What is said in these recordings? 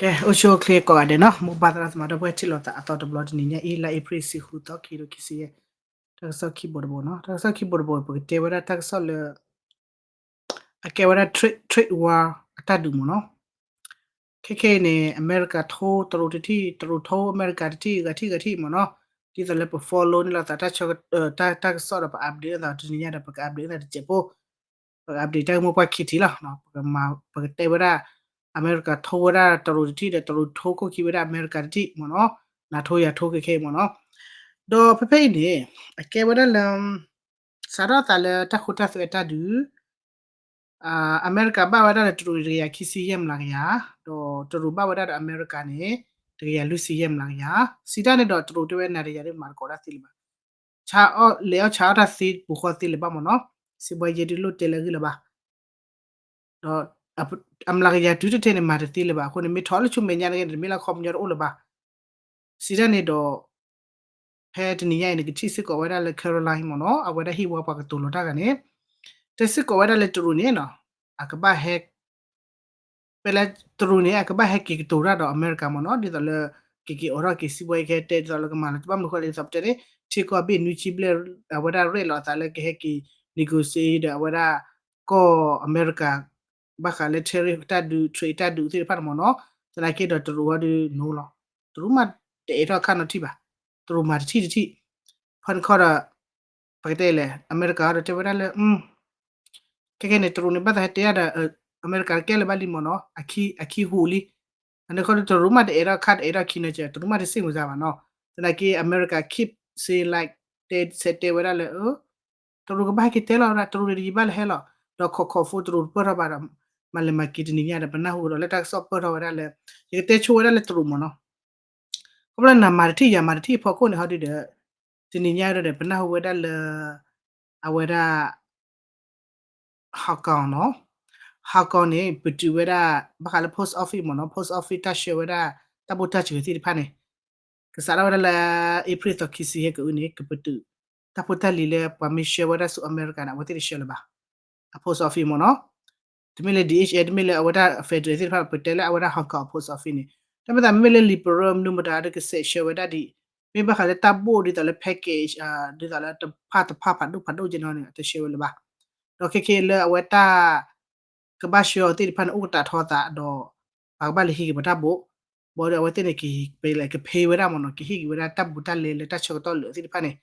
ကဲ အိၣ်ဆူၣ်အိၣ်ချ့ကိးဂၤဒဲးနီၤ, မိၢ်ပၢ်သရၣ်သမါဒီပုၢ်ဝဲၢ်ထံၣ်လိာ်သးအသီတဘျီတနံၤညါအံၤ လါအ့ဖြ့ၣ်တဆံဃုသီ ခံကထိခံဆံယဲၢ်, တၢ်ကစီၣ်ခံဘိတဘိနီၤ. တၢ်ကစီၣ်ခံဘိတဘိ ပကတဲဝဲဒၣ်တၢ်ကစီၣ်လၢ အကဲဝဲဒၣ် trade trade war အတၢ်ဒုးမ့ၢ်နီၤ. ခဲခဲအံၤန့ၣ် အမဲရကၤထိတရူးတထံၣ်, တရူးထိအမဲရကၤတထံၣ်, ဂၤထံၣ်ဂၤထံၣ်မ့ၢ်နီၤ. ဒ်သိးလၢပ follow န့ၢ်လိာ်သးတၢ်ဆၢကတီၢ်, တၢ်ကစီၣ်ဒီးပ update လိာ်သးတနံၤညါဒီး ပက update လိာ်သးတစဲးဖိ, ပက update တၢ်ဂ့ၢ်မိၢ်ပှၢ်ခံထံၣ်လီၤ. ပကတဲဝဲဒၣ် အမဲရကၤထိဝဲဒၣ်တရူးတထံၣ်ဒီး တရူးထိခိၣ်ခံဝဲဒၣ်အမဲရကၤတထံၣ်မ့ၢ်နီၤ, နၤထိယၤထိခဲခဲအံၤမ့ၢ်နီၤ. ဒီးဖဲဖဲအံၤန့ၣ် အကဲဝဲဒၣ်လၢ စးထီၣ်သးလၢတၢ်ခိတၢ်သွဲအတၢ်ဒုး အမဲရကၤဘၣ်ဝဲဒၣ်ဒီးတရူးန့ၣ် တကယၤခံဆံယဲၢ်မျးကယၤ, ဒီးတရူးဘၣ်ဝဲဒၣ်ဒီးအမဲရကၤန့ၣ် တကယၤလွံၢ်ဆံယဲၢ်မျးကယၤ, စံးတၢ်န့ၣ်ဒီးတရူးတဲဝဲနၤတယၤဒီး မၤတကိးတၢ်သ့လၢၤဘၣ်, ဆါအီၣ်လဲၤအီၣ်ဆါအီၣ်တၢ်သ့ပူၤဃီသ့လၢၤဘၣ်မ့ၢ်နီၤ, စံးဘှါယဲဒုးလိၣ်တဲလၢအဂ့ၢ်လၢၤဘၣ်, ဒီး အမျးကယၤတုၤတထဲန့ၣ် မၤတသ့လၢၤဘၣ်အဃိန့ၣ် မ့ၢ်ထီၣ်လၢဆူမဲာ်ညါတဂ့ၤန့ၣ် တမ့ၢ်လၢအခီပညီတအိၣ်လၢၤဘၣ်. စံးတၢ်န့ၣ်ဒီး ဖဲတနံၤညါအံၤန့ၣ် ကထံၣ်စ့ၢ်ကီးဝဲဒၣ်လၢ Caroline မ့ၢ်နီၤ, အဝဲဒၣ်ဟံၣ်ဝါပှၤကတိၤလီၤတၢ်ဂၤန့ၣ် တဲစ့ၢ်ကီးဝဲဒၣ်လၢတရူးန့ၣ်နီၤ, အကဘၣ်ဟဲ ဖဲလၢတရူးန့ၣ် အကဘၣ်ဟဲက့ၤကတိၤတၢ်ဒီးအမဲရကၤမ့ၢ်နီၤ, ဒ်သိးလၢ ကက့ၤအိးထီၣ်က့ၤစံးဘှါအံၤ ကဟဲတဲဒ်သိးလၢကမၤလီၤတံၢ်ဘၣ်မနုၤဃိလဲၣ် ဒ်သိးပတဲန့ၣ် ထံကီၢ်ဘ့ၣ်နွံဆံဘျဲၣ် အဝဲဒၣ်ရဲၣ်လီၤအသးလၢကဟဲက့ၤ negotiate ဒီးအဝဲဒၣ် ကီၢ်အမဲရကၤ ဘၣ်ဃးလၢ tariff တၢ်ဒုး trade တၢ်ဒုးသ့ၣ်တဖၣ်န့ၣ်မ့ၢ်နီၤ, သနာ်က့ဒီးတရူးအီၤဒုး no လီၤ, တရူးမးတအဲၣ်ထီၣ်ခါနီၤထံၣ်ဘၣ်, တရူးမၤတထံၣ်တထံၣ်, ဖီနခီဒီး ပကတဲလဲၣ် အမဲရကၤအီၤဒီးတဲဝဲဒၣ်လၢ ခဲခဲန့ၣ် တရူးန့ၣ် ဘၣ်သးဟဲတဲဒၣ်ဒီး အမဲရကၤတကဲလၢၤဘၣ်လံမ့ၢ်နီၤ, အခံ အခံဟူးလံ, အန့ၣ်ခီဒီးတရူးမးတအဲၣ်ထီၣ်ခါတအဲၣ်ထီၣ်ခံနီၤကဲ တရူးမးတစ့ၢ်မုၢ်စၢ်ဘၣ်နီၤ, သနာ်က့ အမဲရကၤ keep say like တဲဆဲးတဲဝဲဒၣ်လၢ တရူးကဘၣ်ဟဲက့ၤတဲလီၤဝဲဒၣ် တရူးန့ၣ်တယံာ်ဘၣ်လၢဟဲလီၤ, ဒီးခိးခိးဖိတရူးတပၢၢ်ထီၣ်ဘၣ်ဒီး မၤလဲၤမၤက့ၤတနံၤညါဒီး ပနၢ်ဟူဒီးလၢတၢ်ကစီၣ်ပၢၢ်ထီၣ်ဝဲဒၣ်လၢ ယကတဲဆိဝဲဒၣ်လၢတရူးမ့ၢ်နီၤ, ခီဖျိနၤမၤတထံၣ်ယၤမၤတထံၣ်အဖီခိၣ်န့ၣ် ဟီဒုဒီး တနံၤညါဒီး ပနၢ်ဟူဝဲဒၣ်လၢ အဝဲဒၣ် Hong Kong နီၤ, Hong Kong န့ၣ် ပတုာ်ဝဲဒၣ် ဘၣ်ဃးလၢ post office မ့ၢ်နီၤ, post office တၢ်ဆှၢဝဲဒၣ် တၢ်ဘိၣ်တၢ်စၢၤသ့ၣ်တဖၣ်န့ၣ် ကစးထီၣ်ဝဲဒၣ်လၢ အ့ဖြ့ၣ်သီခံဆံဟဲကအိၣ်န့ၣ် ကပတုာ် တၢ်ဖိတၢ်လံၤလၢပှၤမ့ၢ်ဆှၢဝဲဒၣ်ဆူအမဲရကၤန့ၣ် အဝဲသ့ၣ်တဆှၢလၢၤဘၣ်, အ post office မ့ၢ်နီၤ, တမ့ၢ်လၢ D H L တမ့ၢ်လၢအဝဲဒၣ် federal သ့ၣ်တဖၣ် ပတဲလၢအဝဲဒၣ် Hong Kong post office န့ၣ်, တၢ်မ့ၢ်သးမ့မ့ၢ်လၢ လံာ်ပရၢမနုၤမတၤဒီးကစဲးဆှၢဝဲဒၣ်ဒံး, မ့ၢ်ဘၣ်ဃးလၢတၢ်ဘိၣ်ဒ်သိးလၢ package ဒ်သိးလၢတဖၣ်တဖၣ်ဖးဒိၣ်ဖးဒိၣ်ကဲနီၤန့ၣ် အတဆှၢဝဲလၢၤဘၣ်, ဒီးခဲခဲလၢအဝဲတၢ် ကဘၣ်ဆှၢအီၤသ့ၣ်တဖၣ်န့ၣ် အိၣ်ကတးထီသးဒီး ပှၤကဘၣ်လဲၤဟံးက့ၤပတၢ်ဘိၣ်, ဘၣ်ဒီးအဝဲသ့ၣ်န့ၣ် က ကဖ့ဝဲဒၣ်မ့ၢ်နီၤ, ကဟံးက့ၤဝဲဒၣ်တၢ်ဘူးတၢ်လဲလၢတၢ်ဆၢကတီၢ်လၢာ်သ့ၣ်တဖၣ်န့ၣ်,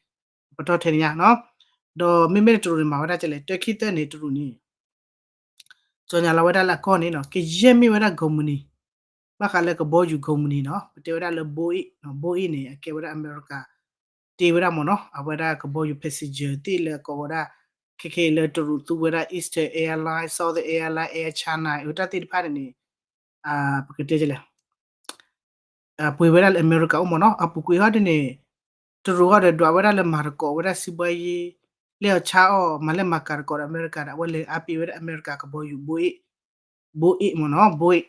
ပတီၢ်ထဲန့ၣ်ညါနီၤ, ဒီးမ့မ့ၢ်လၢတရူးန့ၣ် မၤဝဲဒၣ်ကလဲၣ်, တၢ်ခံသၢန့ၣ် တရူးန့ၣ် ကၠီၣ်ညါလီၤဝဲဒၣ်လၢအကီၢ်န့ၣ်နီၤ, ကယဲၢ်မ့ၢ်ဝဲဒၣ် ကုမ္ပဏီ ဘၣ်ဃးလၢကဘီယူၤ ကုမ္ပဏီ နီၤ, ပတဲဝဲဒၣ်လၢ Boeing နီၤ, Boeing န့ၣ် အကဲဝဲဒၣ်အမဲရကၤ တ့ဝဲဒၣ်မ့ၢ်နီၤ, အဝဲဒၣ်ကဘီယူၤ passenger သ့ၣ်လၢကိးဝဲဒၣ် ခဲခဲလၢတရူးသူဝဲဒၣ် Eastern Airline, Southern Airline, Air China အတၢ်သ့ၣ်တဖၣ်န့ၣ်န့ၣ် ပကတဲလဲၣ် ပှ့ၤဝဲဒၣ်လၢအမဲရကၤအိၣ်မ့ၢ်နီၤ, အပူၤကွံာ်ဟီဒ်န့ၣ် တရူးဟီဒီးဒွးဝဲဒၣ်လၢမၤသကိးဝဲဒၣ် စီးပွားရေး လဲၤအီၣ်ဆါအီၣ် မၤလဲၢ်မၤကၤသကိးဒီးအမဲရကၤဒီး အဝဲလဲၤအါပ့ၤဝဲဒၣ်အမဲရကၤကဘီယူၤ Boeing, Boeing မ့ၢ်နီၤ, Boeing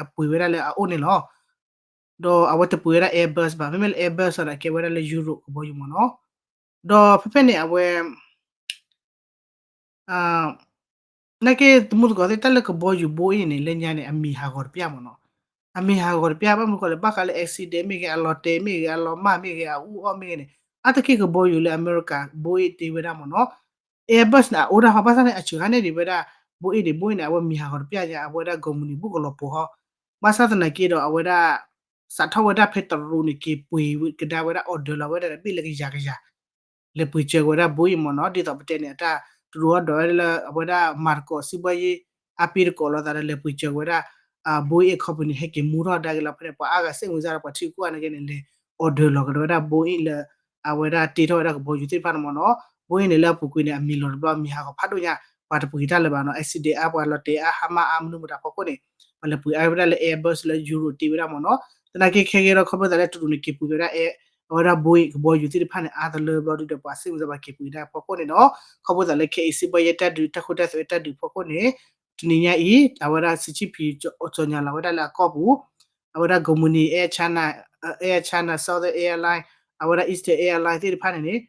အပှ့ၤဝဲဒၣ်လၢအအိၣ်န့ၣ်လီၤ. ဒီးအဝဲတပှ့ၤဝဲဒၣ် Airbus ဘၣ်, မ့မ့ၢ်လၢ Airbus ဒီးကဲဝဲဒၣ်လၢ Europe ကဘီယူၤမ့ၢ်နီၤ, ဒီးဖဲဖဲန့ၣ်အဝဲ နာ်က့ သမူသကိးသ့ၣ် တၢ်လၢကဘီယူၤ Boeing န့ၣ် လၢညါန့ၣ် အမံၤဟးဂီၤတပျၢ်မ့ၢ်နီၤ, အမံၤဟးဂီၤတပျၢ် ဘၣ်မနုၤဃိလဲၣ် ဘၣ်ဃးလၢ accident မ့ၢ်ဂ့ၤ အလီၤတဲာ်မ့ၢ်ဂ့ၤ အလီၤမၢ်မ့ၢ်ဂ့ၤ အအူအီၣ်မ့ၢ်ဂ့ၤန့ၣ် အါတက့ၢ်ကဘီယူၤလၢအမဲရကၤ Boeing တ့ဝဲဒၣ်မ့ၢ်နီၤ, Airbus န့ၣ် အအိၣ်ဒၣ်ဟီ ဘၣ်ဆၣ်န့ၣ် အစှၤန့ၢ်ဒံးဝဲဒၣ် Boeing န့ၣ် Boeing န့ၣ် အဝဲမံၤဟးဂီၤတပျၢ်ညါ အဝဲဒၣ် ကုမ္ပဏီ ဘူးကလီၤပှီၤဟီ, ဘၣ်ဆၣ်သနာ်က့ဒီး အဝဲဒၣ် စးထီၣ်ဝဲဒၣ်ဖဲတရူးန့ၣ် က့ၤပှ့ၤကဒါဝဲဒၣ် order လီၤဝဲဒၣ် ဘ့ၣ်လၢကယၤကယၤ လဲၤပှ့ၤစၢၤက့ၤဝဲဒၣ် Boeing မ့ၢ်နီၤ, ဒ်သိးပတဲန့ၣ် အတၢ်တရူးအီၣ်ဒိးဝဲဒၣ်လၢ အဝဲဒၣ်မၤသကိး စီးပွားရေး အါပ့ၤသကိးလိာ်သးဒီး လဲၤပှ့ၤစၢၤက့ၤဝဲဒၣ် Boeing company ဟဲက့ၤမူထီၣ်ဒါက့ၤလီၤ. ဖဲန့ၣ် ပှၤအါဂၤစ့ၣ်မုၢ်စၢ်ဒီး ပှၤထံဂုၤကီၢ်ဂၤနာ်က့န့ၣ် လဲၤ order လီၤကဒီးဝဲဒၣ် Boeing လၢ အဝဲဒၣ်တ့ထီၣ်ဝဲဒၣ်ကဘီယူၤသ့ၣ်တဖၣ်န့ၣ်မ့ၢ်နီၤ, Boeing န့ၣ် လၢအပူၤကွံာ်န့ၣ် အမံၤလီၤတဘျီ အမံၤဟးဂီၤဖးဒိၣ်ညါ, ပှၤတပှ့ၤတၢ်လၢၤဘၣ်နီၤ, accident အါ ပှၤလီၤတဲာ်အါ ဟါမၢ်အါ မနုၤမတၤဖီခိၣ်န့ၣ် ပှၤလဲၤပှ့ၤအါဝဲဒၣ်လၢ Airbus လၢ Europe တ့ဝဲဒၣ်မ့ၢ်နီၤ, သနာ်က့ခဲကဲဒီး ခီဖျိသးလၢတရူးန့ၣ် က့ၤပှ့ၤဝဲဒၣ် အဝဲဒၣ် Boeing ကဘီယူၤသ့ၣ်တဖၣ်န့ၣ် အါတလၢဘျီဒုဒီး ပှၤစ့ၣ်မုၢ်စၢ်ဘၣ်က့ၤပှ့ၤဒၣ်ဖီခိၣ်န့ၣ်နီၤ, ခီဖျိသးလၢခဲအံၤ စံးဘၣ်ယဲတၢ်ဒုး တၢ်ခိတၢ်သွဲတၢ်ဒုးဖီခိၣ်န့ၣ် တနံၤညါအံၤ အဝဲဒၣ် Xi Jinping ကၠီၣ်ညါလီၤဝဲဒၣ်လၢအကီၢ်ပူၤ, အဝဲဒၣ် ကုမ္ပဏီ Air China, Air China, Southern Airline, အဝဲဒၣ် Eastern Airline သ့ၣ်တဖၣ်န့ၣ်န့ၣ်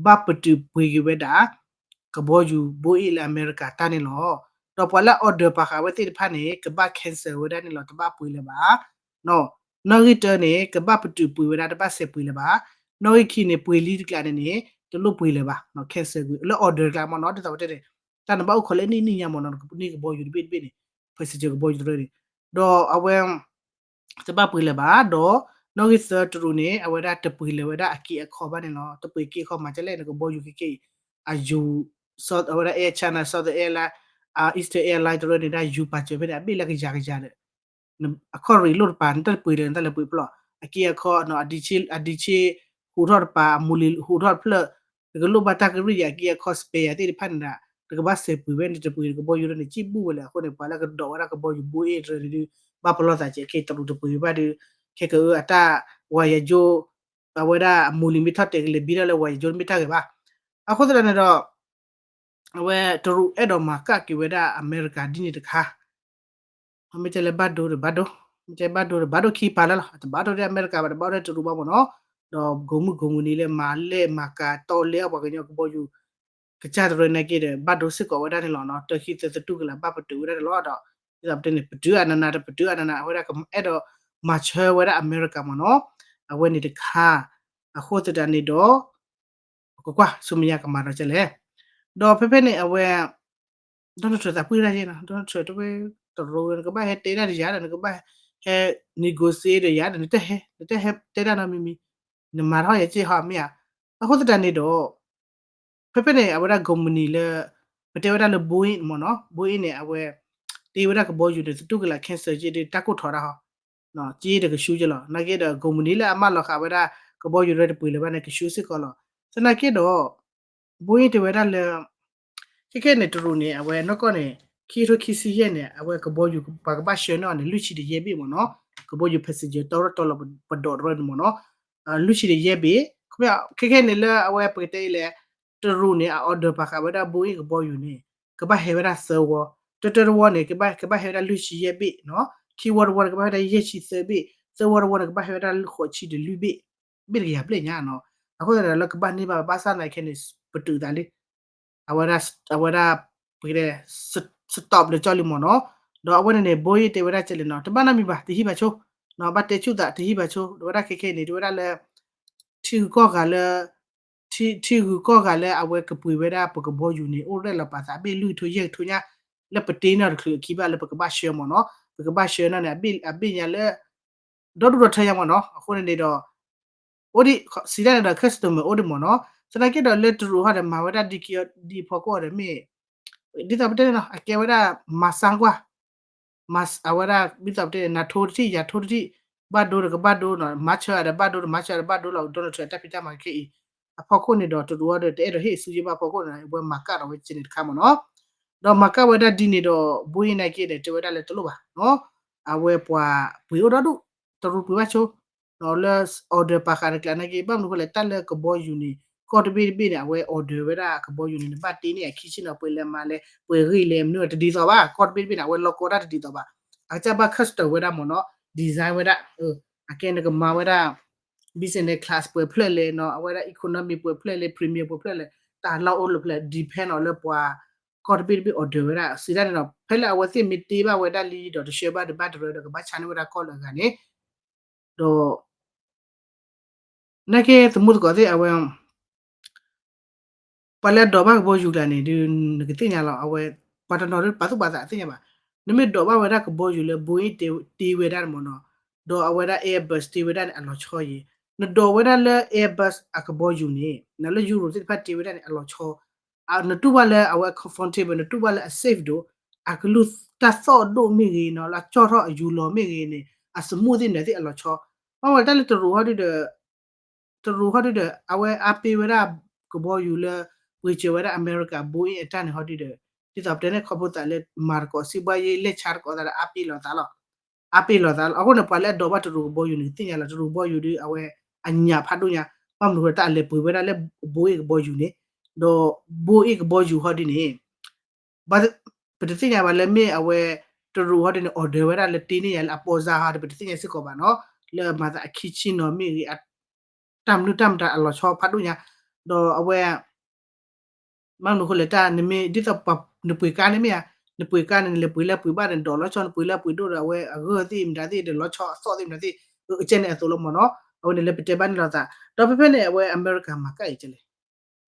ဘၣ်ပတုာ်ပှ့ၤက့ၤဝဲဒၣ် ကဘီယူၤ Boeing လၢအမဲရကၤတၢ်န့ၣ်လီၤ. ဒီးပှၤလၢ order ပာ်ဃာ်ဝဲသ့ၣ်တဖၣ်န့ၣ် ကဘၣ် cancel ဝဲဒၣ်န့ၣ်လီၤ, တဘၣ်ပှ့ၤလၢၤဘၣ်. နီၣ်ဂံၢ်တၢန့ၣ် ကဘၣ်ပတုာ်ပှ့ၤဝဲဒၣ် တဘၣ်စဲးပှ့ၤလၢၤဘၣ်. နီၣ်ဂံၢ်ခံန့ၣ် ပှ့ၤလံတကျးန့ၣ်န့ၣ် တလိၣ်ပှ့ၤလၢၤဘၣ် cancel ကွံာ် လၢ order တကျးမ့ၢ်နီၣ် ဒ်သိးပတဲန့ၣ် တၢ်နဘၣ်အိၣ်ခိးလၢနံၣ်နံၣ်ညါမ့ၢ်နီၣ် နကန့ၢ်ကဘီယူၤတဘ့ၣ်တဘ့ၣ်န့ၣ် passenger ကဘီယူၤတရၢန့ၣ် ဒီးအဝဲ တဘၣ်ပှ့ၤလၢၤဘၣ် ဒီး နီၣ်ဂံၢ်သၢတရူးန့ၣ် အဝဲဒၣ်တပှ့ၤလၢၤဝဲဒၣ်အက့အခီဘၣ်န့ၣ်လီၤ. တပှ့ၤက့အခီမၤဒ်လဲၣ် နကဘီယူၤခဲခဲအံၤ အယူၤ အဝဲဒၣ် Air China, Southern Airline, Eastern Airline တရၢန့ၣ် ဒၣ်ယူၤပာ်စၢၤဖဲန့ၣ် အဘ့ၣ်လၢကယၤကယၤဒီး အခီၣ်ရ့ၣ်လိၣ်တပၤ နတပှ့ၤလၢၤ နတလဲၤပှ့ၤဖျီၣ် အက့အခီ အဒံးဆ့ဟူးထီၣ်တပၤ အမူလံၤဟူးထီၣ်တဖျၢၣ် နကလိၣ်ဘၣ်တၢ်ကရံၣ်ယၤ အက့အခီ spare သ့ၣ်တဖၣ်န့ၣ်ဒီး နကဘၣ်စဲးပှ့ၤဝဲန့ၣ် တပှ့ၤနကဘီယူၤဒ်န့ၣ် ကံၣ်ဘူၣ်ဝဲလဲၣ်. အဃိန့ၣ် ပှၤလၢကဒိးဝဲဒၣ်ကဘီယူၤ Boeing တရၢန့ၣ်ဒုး ဘၣ်ပလီၢ်သးကဲး ခဲတရူးတပှ့ၤဘၣ်ဒီး ခဲကအၢအတၢ် ဝၤယၤယိ အဝဲဒၣ်အမူလံၤမ့ၢ်ထီၣ်တဲာ်ကလဲၤဘံထီၣ်လၢဝၤယၤယိမ့ၢ်တၢ်ဂ့ၤဘၣ်. အဃိသတးန့ၣ်ဒီး အဝဲတရူးအဲၣ်ဒိးမၤကၣ်က့ၤဝဲဒၣ်အမဲရကၤဒ်န့ၣ်တခါ မ့ၢ်တဲလၢဘၣ်ဒိဒီးဘၣ်ဒိ, မ့ၢ်တဲဘၣ်ဒိဒီးဘၣ်ဒိခံပာ်လၢ်လီၤ. တဘၣ်ဒိဒီးအမဲရကၤဘၣ် တဘၣ်ဒိဒီးတရူးဘၣ်မ့ၢ်နီၣ်, ဒီးကိးမုၢ်ကိးမုၢ်နံၤလၢမၤလဲၢ်မၤကၤတီလဲအီၣ်ပှၤကညီကဘီယူၤ ကစၢ်တရၢန့ၣ်က့ဒီး ဘၣ်ဒိစ့ၢ်ကီးဝဲဒၣ်န့ၣ်လီၤနီၣ်. တၢခံသၢသတူၢ်ကလာ်ဘၣ်ပတုာ်ဝဲဒၣ်န့ၣ်လီၤ. ဒီး ဒ်သိးပတဲန့ၣ် ပတုာ်အနးနးဒီးပတုာ်အနးနး အဝဲဒၣ်ကအဲၣ်ဒိးမၤဆၢဝဲဒၣ်အမဲရကၤမ့ၢ်နီၣ်, အဝဲန့ၣ်တခါ အဃိသတးန့ၣ်ဒီး ပကကွၢ်ဆူမဲာ်ညါကမၤဒီးကဲလဲၣ်. ဒီးဖဲဖဲန့ၣ်အဝဲ Donald Trump သးပှံၢ်တၢ်ယဲၢ်နီၣ်, Donald Trump တဝဲတရူး နကဘၣ်ဟဲတဲဒၣ်တယၤဒီး နကဘၣ်ဟဲ negotiate ဒီးယၤဒီး နတဟဲ နတဟဲတဲဒၣ်နီတမံၤမံၤ, နမၤထီၣ်ယဲၢ်က့ဟီမ့ၢ်ဧါ. အဃိသတးန့ၣ်ဒီး ဖဲဖဲန့ၣ် အဝဲဒၣ် company လၢ ပတဲဝဲဒၣ်လၢ Boeing မ့ၢ်နီၣ်, Boeing န့ၣ် အဝဲ တ့ဝဲဒၣ်ကဘီယူၤန့ၣ် သတူၢ်ကလာ် cancel က့ဒီး တၢ်ကိၢ်ထီၣ်တၢ်ဟီ က့ဒီးကဆူက့လီၤ. နာ်က့ဒီး company လၢအမၢလီၤဃာ်ဝဲဒၣ် ကဘီယူၤတရၢတပှ့ၤလၢၤဘၣ်န့ၣ် ကဆူစ့ၢ်ကီးလီၤ. သနာ်က့ဒီး Boeing တဲဝဲဒၣ်လၢ ခဲခဲန့ၣ် တရူးန့ၣ် အဝဲနီၢ်ကီၢ်န့ၣ် ခံကထိခံဆံယဲၢ်န့ၣ် အဝဲကဘီယူၤ ပှၤကဘၣ်ဆှၢန့ၢ်အီၤန့ၣ် လွံၢ်ဆံဒီးယဲၢ်ဘ့ၣ်မ့ၢ်နီၣ်, ကဘီယူၤ passenger တီတီလီၤပဒိးတရၢန့ၣ်မ့ၢ်နီၣ်, လွံၢ်ဆံဒီးယဲၢ်ဘ့ၣ်. ခဲခဲန့ၣ်လၢအဝဲပကတဲအံၤလဲၣ်, တရူးန့ၣ် အ order ပာ်ဃာ်ဝဲဒၣ် Boeing ကဘီယူၤန့ၣ် ကဘၣ်ဟဲဝဲဒၣ်သၢဝီ, တၢတၢတဝီန့ၣ် ကဘၣ်ဟဲဝဲဒၣ်လွံၢ်ဆံယဲၢ်ဘ့ၣ်နီၣ်, ခံဝီတဝီန့ၣ် ကဘၣ်ဟဲဝဲဒၣ်ယဲၢ်ဆံသၢဘ့ၣ်, သၢဝီတဝီန့ၣ် ကဘၣ်ဟဲဝဲဒၣ်ဃိးဆံဒီးလွံၢ်ဘ့ၣ်, ဘ့ၣ်တကယၤဘျဲၣ်ညါနီၣ်. အဃိသတးဒီးလၢကဘၣ်န့ၢ်ဘၣ်ဘၣ်ဆၣ်သနာ်က့န့ၣ် ပတုာ်သးလံ အဝဲဒၣ် အဝဲဒၣ် ပကတဲ stop လၢကၠီလံမ့ၢ်နီၣ်. ဒီးအဝဲန့ၣ်န့ၣ် Boeing တဲဝဲဒၣ်ကဲလဲၣ်နီၣ်, တဘၣ်နီတမံၤဘၣ် တဟံးဘၣ်ဆိ, ဘၣ်တဲဆူၣ်သး တဟံးဘၣ်ဆိ, ဒီးဝဲဒၣ်ခဲခဲအံၤန့ၣ် တဲဝဲဒၣ်လၢ ထံဂုၤကီၢ်ဂၤလၢ ထံ ထံဂုၤကီၢ်ဂၤလၢအဝဲကပှ့ၤဝဲဒၣ်ပကဘီယူၤန့ၣ် အိၣ်ရဲၣ်လီၤပာ်သးအဘ့ၣ်လွံၢ်ကထိယဲၢ်ကထိညါ လၢပတ့န့ၢ်အီၤတချုးအခံဘၣ်လၢပကဘၣ်ဆှၢမ့ၢ်နီၣ်, ပကဘၣ်ဆှၢန့ၢ်န့ၣ် အဘ့ၣ် အဘ့ၣ်ညါလၢ ဒီဒူၣ်ဒီထၢညါမ့ၢ်နီၣ်. အဃိန့ၣ်န့ၣ်ဒီး အိၣ်ဒံး စံးတၢ်န့ၣ်ဒီး customer အိၣ်ဒံးမ့ၢ်နီၣ်. သနာ်က့ဒီးလၢတရူးဟီဒီး မၤဝဲဒၣ်ဒ်ခံဒ်အဖီခိၣ်ဒီးမ့ၢ် ဒ်သိးပတဲန့ၣ်နီၣ် အကဲဝဲဒၣ် မၤစၢကွၢ် မၤ အဝဲဒၣ် ဒ်သိးပတဲန့ၣ် နၤထိတထံၣ် ယၤထိတထံၣ်, ဘၣ်ဒိဒီးကဘၣ်ဒိနီၣ်, မၤဆၢဒီးဘၣ်ဒိဒီးမၤဆၢဒီးဘၣ်ဒိလီၤ. Donald Trump အတၢ်ဖံးတၢ်မၤခဲအံၤ အဖီခိၣ်န့ၣ်ဒီး တရူးဟီဒီး တအဲၣ်ဒိးဟ့ၣ်စုက့ဘၣ်အဖီခိၣ်န့ၣ် အဝဲမၤကၣ်ဒီးဝဲကဲန့ၣ်တခါမ့ၢ်နီၣ်. ဒီးမၤကၣ်ဝဲဒၣ်ဒ်န့ၣ်ဒီး Boeing နာ်က့ဒီး တဲဝဲဒၣ်လၢတလိၣ်ဘၣ်နီၣ်, အဝဲပှၤပှ့ၤအိၣ်ဒီဒူၣ်, တရူးပှ့ၤဘၣ်ဆိ လၢ order ပာ်ဃာ်တကျးနာ်က့ ဘၣ်မနုၤအဃိလဲၣ် တၢ်လၢကဘီယူၤန့ၣ် ကီၢ်တဘ့ၣ်တဘ့ၣ်န့ၣ် အဝဲ order ဝဲဒၣ်ကဘီယူၤန့ၣ် နဘၣ်တ့န့ၢ်အခံဆ့ၣ်နီၤ ပှဲၤလဲၤမၤလဲၤ ပှဲၤဂ့ၤလဲၤမနုၤတဒ်သိးဘၣ်, ကီၢ်တဘ့ၣ်တဘ့ၣ်န့ၣ် အဝဲလီၢ်ကီတၢ်တဒ်သိးဘၣ်. အကစၢ်ဘၣ် custom ဝဲဒၣ်မ့ၢ်နီၣ်, design ဝဲဒၣ်, အကဲနကမၤဝဲဒၣ် business class ပှဲၤဖျၢၣ်လဲၣ်နီၣ်, အဝဲဒၣ် economy ပှဲၤဖျၢၣ်လဲၣ် premier ပှဲၤဖျၢၣ်လဲၣ်, တၢ်လီၢ်အိၣ်လၢဖျၢၣ် depend on လၢပှၤ ကီၢ်တဘ့ၣ်တဘ့ၣ် order ဝဲဒၣ် စံးတၢ်န့ၣ်ဒီး ဖဲလၢအဝဲသ့ၣ်မ့ၢ်တ့ဘၣ်ဝဲဒၣ်လံဒီး တဆှၢဘၣ်ဒီးဘၣ်တရၢဒီး ကဘၣ်ဆါန့ၢ်ဝဲဒၣ်ကီၢ်လၢအဂၤန့ၣ် ဒီး နာ်က့သမူသကိးသ့ၣ် အဝဲ ပှၤလၢအဒိးဘၣ်ကဘီယူၤကျါန့ၣ် ဒုးနကသ့ၣ်ညါလီၤ. အဝဲ ပှၤတနီၤဒုးပာ်သူၣ်ပာ်သးသ့ၣ်ညါဘၣ်. နမ့ၢ်ဒိးဘၣ်ဝဲဒၣ်ကဘီယူၤလၢ Boeing တ့ဝဲဒၣ်န့ၣ်မ့ၢ်နီၣ်, ဒီးအဝဲဒၣ် Airbus တ့ဝဲဒၣ်န့ၣ် အလီၤဆီယံၤ. နဒိးဝဲဒၣ်လၢ Airbus အကဘီယူၤန့ၣ် နလၢ Europe သ့ၣ်တဖၣ်တ့ဝဲဒၣ်န့ၣ် အလီၤဆီ နတူၢ်ဘၣ်လၢအဝဲ comfortable နတူၢ်ဘၣ်လၢအ safe ဒိၣ်, အကလုၢ်တၢ်သီၣ်ဒိၣ်မ့ၢ်ဂ့ၤနီၣ်, လၢအကၠီၣ်ထီၣ်အယူၤလီၤမ့ၢ်ဂ့ၤန့ၣ် အ smooth သ့ၣ်န့ၣ်သ့ၣ်အလီၤဆီ. ဘၣ်ဝဲတၢ်လၢတရူးဟီဒုဒီး တရူးဟီဒုဒီး အဝဲအါပ့ၤဝဲဒၣ်ကဘီယူၤလၢ ပှ့ၤစၢၤဝဲဒၣ်အမဲရကၤ Boeing အတၢ်န့ၣ်ဟီဒုဒီး ဒ်သိးပတဲန့ၣ် ခီဖျိသးလၢမၤသကိးစံးဘှါယ့ လဲၤဆါသကိးသးဒီးအါပ့ၤလိာ်သးလီၤ. အါပ့ၤလိာ်သးလီၤ. အဃိန့ၣ် ပှၤလၢအဒိးဘၣ်တရူးကဘီယူၤန့ၣ် သ့ၣ်ညါလီၤ. တရူးကဘီယူၤဒု အဝဲအညၣ်ဖးဒိၣ်ညါ, ဘၣ်မနုၤဃိတၢ်အလဲၤပှ့ၤဝဲဒၣ်လၢ Boeing ကဘီယူၤန့ၣ်, ဒီး Boeing ကဘီယူၤဟီဒုန့ၣ် ပတသ့ၣ်ညါဘၣ်လၢမ့ၢ်အဝဲ တရူးဟီဒုန့ၣ် order ဝဲဒၣ်လၢတ့န့ၢ်ယၤလၢအပိာ်စါဟီဒီး ပတသ့ၣ်ညါစ့ၢ်ကီးဘၣ်နီၣ်, လၢမၤသးအခံဆ့ၣ်နီၤမ့ၢ်ဂ့ၤ တၢ်မနုၤတၢ်မတၤအလီၤဆီဖးဒိၣ်ညါ, ဒီးအဝဲ ဘၣ်မနုၤဃိလဲၣ် တၢ်နမ့ၢ်ဒ်သိးပှၤနပှ့ၤကါန့ၣ်မ့ၢ်ဧါ, နပှ့ၤကါန့ၣ် နလဲၤပှ့ၤလၢပှ့ၤဘၣ်န့ၣ် ဒိးလီၤဆီ နပှ့ၤလၢပှ့ၤဒိၣ်ဒီး အဝဲအဂၢၢ်သ့ၣ်မတၤသ့ၣ်ဒီး လီၤဆီအသီၣ်သ့ၣ်မတၤသ့ၣ် အကဲန့ၣ်အသိးလီၤမ့ၢ်နီၤ. အဝဲန့ၣ်လၢပတဲဘၣ်န့ၣ်လိာ်သး ဒီးဖဲဖဲန့ၣ် အဝဲအမဲရကၤမၤကၣ်အံၤကလဲၣ်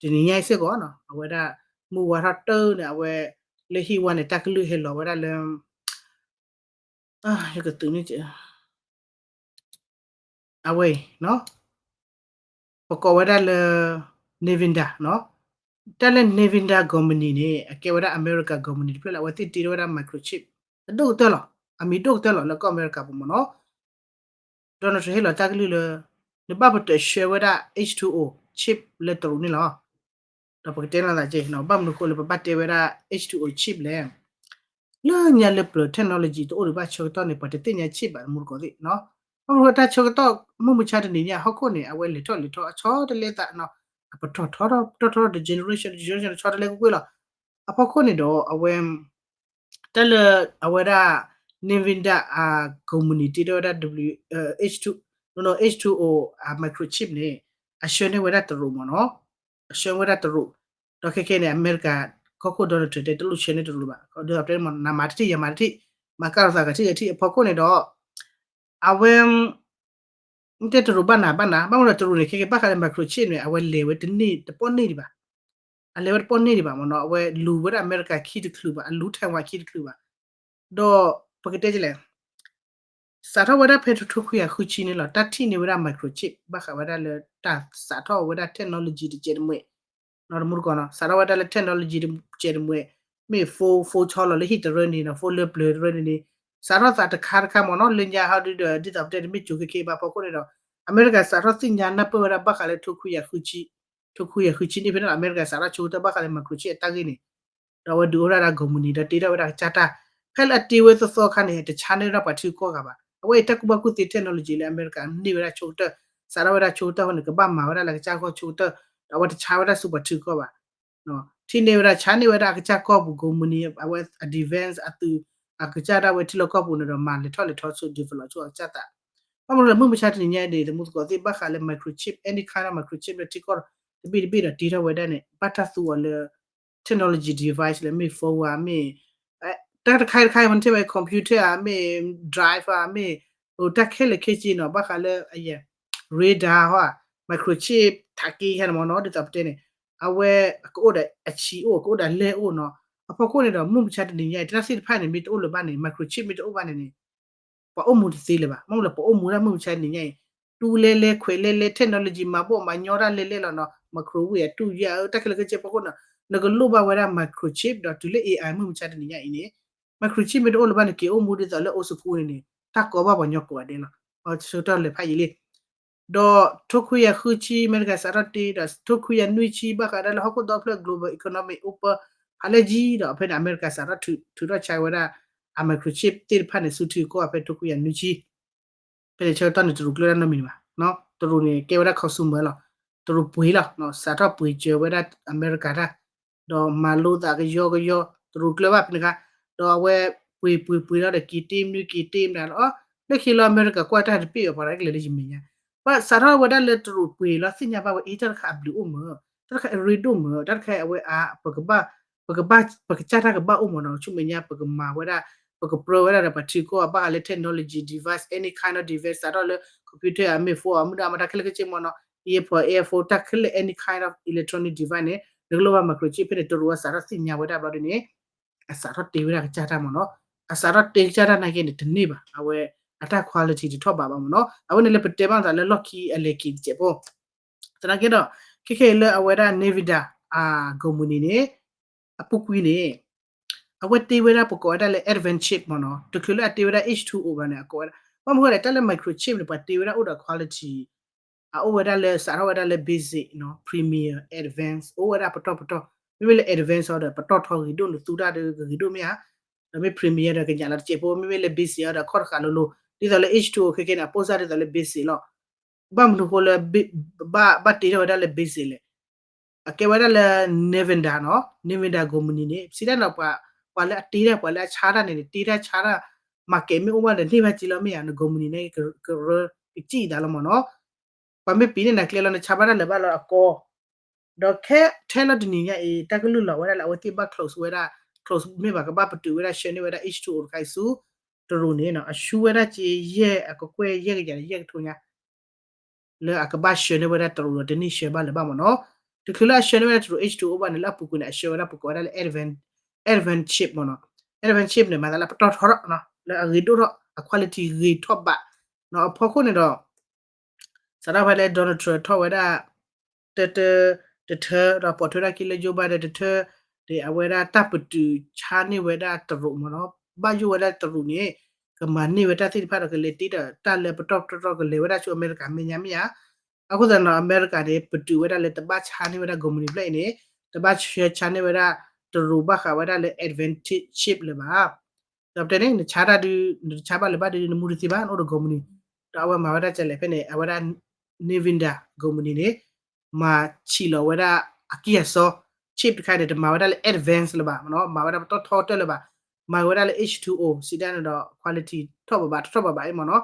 တနံၤညါအံၤစ့ၢ်ကီးနီၤ အဝဲဒၣ် မုၢ်ဝါထီၣ်တၢၢ်န့ၣ် အဝဲ လၢဟံၣ်ဝါန့ၣ် တၢ်ကလုၢ်ဟဲလီၤဝဲဒၣ်လၢ ယကသုးန့ၣ် အဝဲအံၤ ပကိးဝဲဒၣ်လၢ Nvidia နီၤ. တၢ်လၢ Nvidia company န့ၣ် အကဲဝဲဒၣ်အမဲရကၤ company တဖျၢၣ်လၢအဝဲသ့ၣ်တ့ထီၣ်ဝဲဒၣ် microchip အဒိၣ်ကတၢၢ်လီၤ. အမံၤဒိၣ်ကတၢၢ်လီၤ လၢကီၢ်အမဲရကၤပူၤမ့ၢ်နီၤ. Donald Trump ဟ့ၣ်လီၤတၢ်ကလုၢ်လၢ နဘၣ်ပတၢၢ်ဆှၢဝဲဒၣ် H two O chip လၢတရူးန့ၣ်လီၤ. ဒီးပကတဲလိာ်သးက့ ဘၣ်မနုၤဃိလၢပဘၣ်တဲဝဲဒၣ် H two O chip လဲၣ်. လၢညါလၢပျၢၤ technology တအိၣ်ဒံးဘၣ်ဆၢကတီၢ်န့ၣ် ပှၤတသ့ၣ်ညါ chip ဘၣ် တမူတကိးသ့ၣ်နီၤ. ဘၣ်မနုၤဃိတၢ်ဆၢကတီၢ် မုၢ်မဆါတနံၤညါ ဟီၣ်ခိၣ်န့ၣ် အဝဲလဲၤထီၣ်လဲၤထီ အဆီတလဲသးနီၤ. အပတီၢ်ထီထီၣ် ပတီၢ်ထီထီၣ် တ generation generation ဆီတလဲကွ့ၢ်ကွ့ၢ်လီၤ. အဖီခိၣ်န့ၣ်ဒီး အဝဲ တၢ်လၢ အဝဲဒၣ် Nvidia အ company တ့ထီၣ်ဝဲဒၣ် W H two no no H two O အ microchip န့ၣ် အဆှၢန့ၢ်ဝဲဒၣ်တရူးမ့ၢ်နီၤ. အဆှၢဝဲဒၣ်တရူး ဒီးခဲခဲန့ၣ် အမဲရကၤ ကီၢ်ခိၣ် Donald Trump တဲတလိၣ်ဆှၢန့ၢ်တရူးဘၣ် ဒီးတဲနမၤတထံၣ်ယမၤတထံၣ် မၤကၢ်လိာ်သးကထံၣ်ကထံၣ်အဖီခိၣ်န့ၣ်ဒီး အဝဲ မ့ၢ်တဲတရူးဘၣ်နၤဘၣ်နၤ ဘၣ်မနုၤဒီးတရူးန့ၣ် ခဲကဲဘၣ်ဃးလၢ microchip န့ၣ် အဝဲလဲၤဝဲတန့ၢ်တပီၢ်န့ၢ်ဒံးဘၣ်. အလဲၤဝဲတပီၢ်န့ၢ်ဒံးဘၣ်မ့ၢ်နီၤ အဝဲလူၤဝဲဒၣ်အမဲရကၤခံတချုးဘၣ် အလူၤ Taiwan ခံတချုးဘၣ်. ဒီးပကတဲဒ်လဲၣ် စးထီၣ်ဝဲဒၣ်ဖဲထိခွံကယၤဃုဆံန့ၣ်လီၤ တၢ်ထံၣ်န့ၢ်ဝဲဒၣ် microchip ဘၣ်ဃးဝဲဒၣ်လၢတၢ်စးထီၣ်ဝဲဒၣ် technology တစဲးတမှဲး တမူတကိးနီၤ စးထီၣ်ဝဲဒၣ်လၢ technology တစဲးတမှဲး မ့ၢ် phone phone ဆီလီၤလၢဟံၣ်တရၢန့ၣ်နီၤ phone လၢပျၢၤတရၢန့ၣ်န့ၣ် စးထီၣ်သးတခါတခါမ့ၢ်နီၤ လၢညါဟီဒုဒီး ဒ်သိးပတဲန့ၣ် မ့ၢ်ကိၤခဲခဲဘၣ်ဖီခိၣ်န့ၣ်ဒီး အမဲရကၤစးထီၣ်သ့ၣ်ညါနၢ်ပၢၢ်ဝဲဒၣ်ဘၣ်ဃးလၢထိခွံကယၤဃုဆံ ထိခွံကယၤဃုဆံန့ၣ်ဖဲန့ၣ်လီၤ အမဲရကၤစးထီၣ်ဆိကတၢၢ်ဘၣ်ဃးလၢ microchip အတၢ်ဂ့ၢ်န့ၣ် ဒီးအဝဲဒုးအိၣ်ဒၣ်ဒၣ် company ဒီးတ့ထီၣ်ဝဲဒၣ်ကစၢ်တၢ် ဖဲလၢအတ့ဝဲသီသီအခါန့ၣ် တဆါန့ၢ်ဝဲဒၣ်ပှၤထံကီၢ်ဂၤဘၣ် အဝဲအံၤတၢ်ကူၣ်ဘၣ်ကူၣ်သ့ technology လၢအမဲရကၤန့ၢ်ဝဲဒၣ်ဆိကတၢၢ် စးထီၣ်ဝဲဒၣ်ဆိကတၢၢ်အဃိန့ၣ် ကဘၣ်မၤဝဲဒၣ်လၢကစၢ်ဂီၢ်ဆိကတၢၢ် ဒီးအဝဲတဆါဝဲဒၣ်ဆူပှၤထံကီၢ်ဘၣ် ထံၣ်န့ၢ်ဝဲဒၣ်ဆါန့ၢ်ဝဲဒၣ်အကစၢ်ကီၢ်ပူၤ company အဝဲအ defense အသုး အကစၢ်ဒၣ်ဝဲထံလီၢ်ကီၢ်ပူၤန့ၣ်ဒီး မၤလဲၤထီၣ်လဲၤထီဆူ develop ဆူအကစၢ်သး ဘၣ်မနုၤလၢမုၢ်မဆါတနံၤညါအံၤန့ၣ် တမူသကိးသ့ၣ်ဘၣ်ဃးလၢ microchip any kind of microchip လၢထံကီၢ်တဘ့ၣ်တဘ့ၣ်ဒီးတ့ထီၣ်ဝဲဒၣ်န့ၣ် ဘၣ်တၢ်သူအီၤလၢ technology device လၢမ့ၢ် phone ဧါ မ့ၢ် တၢ်တခါတခါမ့ၢ်ထဲမ့ၢ် computer ဧါ မ့ၢ် drive ဧါ မ့ၢ် တၢ်ခဲလၢာ်ခဲဆ့နီၤ ဘၣ်ဃးလၢ အယဲ radar ဟီ microchip ထးက့ဟဲန့ၣ်မ့ၢ်နီၤ ဒ်သိးပတဲန့ၣ် အဝဲကအိၣ်ဒီးအဆံးအိၣ် ကအိၣ်ဒီးအလဲၢ်အိၣ်နီၤ အဖီခိၣ်န့ၣ်ဒီး မုၢ်မဆါတနံၤညါအံၤ တၢ်သ့ၣ်တဖၣ်န့ၣ် မ့ၢ်တအိၣ်လၢၤဘၣ်န့ၣ် microchip မ့ၢ်တအိၣ်ဘၣ်န့ၣ်န့ၣ် ပှၤအိၣ်မူတသ့လၢၤဘၣ် မ့ၢ်မနုၤလၢပအိၣ်မူဒၣ်မုၢ်မဆါတနံၤညါအံၤ တူၢ်လဲလဲ ခွဲးလဲလဲ technology မၤဘီၣ်မၤညီတၢ်လဲလဲလီၤနီၤ microwave အတူၢ်ယၢ် တၢ်ခဲလၢာ်ခဲဆ့ဖီခိၣ်နီၤ နကလိၣ်ဘၣ်ဝဲဒၣ် microchip ဒီးတုၤလၢ A I မုၢ်မဆါတနံၤညါအံၤန့ၣ် microchip မ့ၢ်တအိၣ်လၢၤဘၣ်န့ၣ် က့ၤအိၣ်မူဒ်သိးလၢ old school န့ၣ်န့ၣ် တၢ်ကီဘၣ်ပှၤညီကိးဂၤဒဲးလီၤ ဆၢကတီၢ်လဲၤဖးယံာ်လံ ဒီးထိခွံကယၤဃုဆံ အမဲရကၤစးထီၣ်တ့ ဒီးထိခွံကယၤနွံဆံ ဘၣ်ဃးဒၣ်လၢဟီၣ်ခိၣ်ဒီဖျၢၣ် global economy open ဖးလဲၢ်ကံ ဒီးဖဲန့ၣ် အမဲရကၤစးထီၣ်ထုးထီၣ်ဆါဝဲဒၣ် အ microchip သ့ၣ်တဖၣ်န့ၣ် ဆူထံကီၢ်ဖဲထိခွံကယၤနွံဆံ ဖဲန့ၣ်ဆၢကတီၢ်န့ၣ် တရူးကျၢၤဒၣ်နီတမံၤဘၣ် တရူးန့ၣ် ကဲဝဲဒၣ် consumer လီၤ တရူးပှ့ၤလီၤ စးထီၣ်ပှ့ၤစၢၤဝဲဒၣ်အမဲရကၤတၢ် ဒီးမၤလိသးကယီကယီ တရူးကျၢၤဘၣ်ဖဲန့ၣ်ခါ ဒီးအဝဲပှ့ၤပှ့ၤပှ့ၤလီၤဒီးက့ၤတ့မနုၤက့ၤတ့မနုၤလီၤ လၢခံလီၤအမဲရကၤကွၢ်တၢ်တပ့ၢ်အီၤပှၤတၢ်ကလဲၤလၢယမဲာ်ညါ ဘၣ်စးထီၣ်ဝဲဒၣ်လၢတရူးပှ့ၤလီၤသ့ၣ်ညါဘၣ်ဝဲ အ့ တၢ်တခါအဘျုးအိၣ်မၢ တၢ်တခါအရ့ဒိၣ်မၢ တၢ်တခါအဝဲအါ ပကဘၣ် ပကဘၣ် ပကစၢ်တၢ်ကဘၣ်အိၣ်မၢနီၤ ဆူမဲာ်ညါ ပကမၤဝဲဒၣ် ပကပြၢဝဲဒၣ်ဒီးပှၤထံကီၢ်ဘၣ်ဃးလၢ technology device any kind of device စးထီၣ်လၢ computer အမ့ၢ် phone အမ့ၢ်ဒၣ်မ့ၢ်တၢ်ခဲလၢာ်ခဲဆ့မၢနီၤ earphone earphone တၢ်ခဲလၢာ် any kind of electronic device န့ၣ် နကလိၣ်ဘၣ် microchip ဖဲန့ၣ် တရူးအစးထီၣ်သ့ၣ်ညါဝဲဒၣ်ဘျီဒ်န့ၣ် အစးထီၣ်တ့ဝဲဒၣ်ကစၢ်တၢ်မၢနီၤ အစးထီၣ်တ့ကစၢ်တၢ်နာ်က့န့ၣ် တန့ၢ်ဘၣ် အဝဲအတၢ် quality တထီၣ်ဘးဘၣ်မၢနီၤ အဝဲန့ၣ်လၢပတဲဘၣ်သးလၢလီၢ်ခံအလဲၤက့ၤတစဲးဖိ သနာ်က့ဒီး ခဲခဲအံၤလၢအဝဲဒၣ် Nvidia အ company န့ၣ် အပူၤကွံာ်န့ၣ် အဝဲတ့ဝဲဒၣ်ပကိးဝဲဒၣ်လၢ advanced chip မၢနီၤ တချုးလၢအတ့ဝဲဒၣ် H two O ဘၣ်န့ၣ် အကိးဝဲဒၣ် ဘၣ်မနုၤဃိလဲၣ် တၢ်လၢ microchip န့ၣ် ပှၤတ့ဝဲဒၣ်အိၣ်ဒီး quality အအိၣ်ဝဲဒၣ်လၢ စးထီၣ်ဝဲဒၣ်လၢ basic နီၤ premier advanced အိၣ်ဝဲဒၣ်ပတီၢ်ပတီၢ် မ့မ့ၢ်လၢ advanced အီၤဒီး ပတီၢ်ထီဂ့ၤဒိၣ် နသူတၢ်ဒီးဂ့ၤဒိၣ်မ့ၢ်ဧါ ဒီးမ့ၢ် premier ဒီးကညးလီၤတစဲးဖိ မ့မ့ၢ်လၢ basic အီၤဒီး ခီၣ်တဃာ်လိၤလိၤ ဒ်သိးလၢ H two O ခဲခဲန့ၣ် အပိၢ်စၢ်ဒ်သိးလၢ basic လီၤ ဘၣ်မနုၤဃိလၢ ဘၣ်တ့ထီၣ်ဝဲဒၣ်လၢ basic လဲၣ် အကဲဝဲဒၣ်လၢ Nvidia နီၤ Nvidia company န့ၣ် ပစံးတၢ်နီၤ ပှၤလၢအတ့တၢ် ပှၤလၢအဆါတၢ်န့ၣ် တ့တၢ်ဆါတၢ် market မ့ၢ်အိၣ်ဘၣ်ဒီးန့ၢ်ဘၣ်က့ၤလီၤမ့ၢ်ဧါ န company န့ၣ် ကရၢကစံၣ်သးလီၤမၢနီၤ ပှၤမ့ၢ်ပံၤန့ၢ်နၤကျဲလီၤ နဆါဘၣ်တၢ်လၢၤဘၣ်လီၤအကီ ဒီးခဲထဲလီၤတနံၤညါအံၤ တၢ်ကလုၢ်လီၤဝဲဒၣ်လၢအဝဲသ့ၣ်ဘၣ် close ဝဲဒၣ် close မ့ၢ်ဘၣ် ကဘၣ်ပတုာ်ဝဲဒၣ် ဆှၢန့ၢ်ဝဲဒၣ် H two O တခါအံၤဆူ တရူးန့ၣ်နီၤ အဆူဝဲဒၣ်က့ယဲၢ် အကကွဲၢ်ယဲၢ်ကယၤဒီးယဲၢ်ကထိညါ လၢအကဘၣ်ဆှၢန့ၢ်ဝဲဒၣ်တရူးဒီးတန့ၢ်ဆှၢဘၣ်လၢၤဘၣ်မ့ၢ်နီၤ. တချုးလၢအဆှၢန့ၢ်ဝဲဒၣ်တရူး H two O ဘၣ်န့ၣ် လၢအပူၤကွံာ်န့ၣ် အဆှၢဝဲဒၣ်ပကိးဝဲဒၣ်လၢ advanced, advanced chip မ့ၢ်နီၤ. advanced chip န့ၣ် မၤသးလၢပတီၢ်ထီထီၣ်နီၤ လၢအဂ့ၤဒိၣ်ထီၣ် အ quality ဂ့ၤထီၣ်ဘးနီၤ အဖီခိၣ်န့ၣ်ဒီး စးထီၣ်ဖဲလၢ Donald Trump ထီၣ်ဝဲဒၣ် တ တ တထၢ ဒီးပိာ်ထွဲထီၣ်က့ၤလၢ Joe Biden တထၢ ဒီးအဝဲဒၣ်တၢ်ပတုာ်ဆါန့ၢ်ဝဲဒၣ်တရူးမ့ၢ်နီၤ ဘၣ်ယိၣ်ဝဲဒၣ်တရူးန့ၣ် ကမၤန့ၢ်ဝဲတၢ်သ့ၣ်တဖၣ်ဒီးကလဲၤတ့ဒီးတၢ်လၢပတီၢ်ထီထီၣ်ကလဲၤဝဲဒၣ်ဆူအမဲရကၤမဲာ်ညါမ့ၢ်ဧါ. အဃိသတးဒီး အမဲရကၤန့ၣ် ပတုာ်ဝဲဒၣ်လၢတဘၣ်ဆါန့ၢ်ဝဲဒၣ် ကုမ္ပဏီ ဖျၢၣ်အံၤန့ၣ် တဘၣ်ဆှၢဆါန့ၢ်ဝဲဒၣ်တရူးဘၣ်ဃးဝဲဒၣ်လၢ advanced chip လၢၤဘၣ် ဒီးပတဲန့ၣ် နဆါတၢ်ဒုး နတဆါဘၣ်လၢၤဘၣ်ဒုး နမူတသ့ဘၣ် နအိၣ်ဒီး ကုမ္ပဏီ ဒီးအဝဲမၤဝဲဒၣ်ကလဲၣ်ဖဲန့ၣ် အဝဲဒၣ် Nvidia ကုမ္ပဏီ န့ၣ် မၤဆံးလီၤဝဲဒၣ်အကံၢ်အစီ chip တခါန့ၣ် တမၤဝဲဒၣ်လၢ advance လၢၤဘၣ် မ့ၢ်နီၤ မၤဝဲဒၣ်ပတီၢ်ထီတၢၢ်လၢၤဘၣ် မၤဝဲဒၣ်လၢ H two O စံးဒၣ်န့ၣ်ဒီး quality ထီၣ်ဘးဘး ထီၣ်ထီၣ်ဘးဘးအံၤမ့ၢ်နီၤ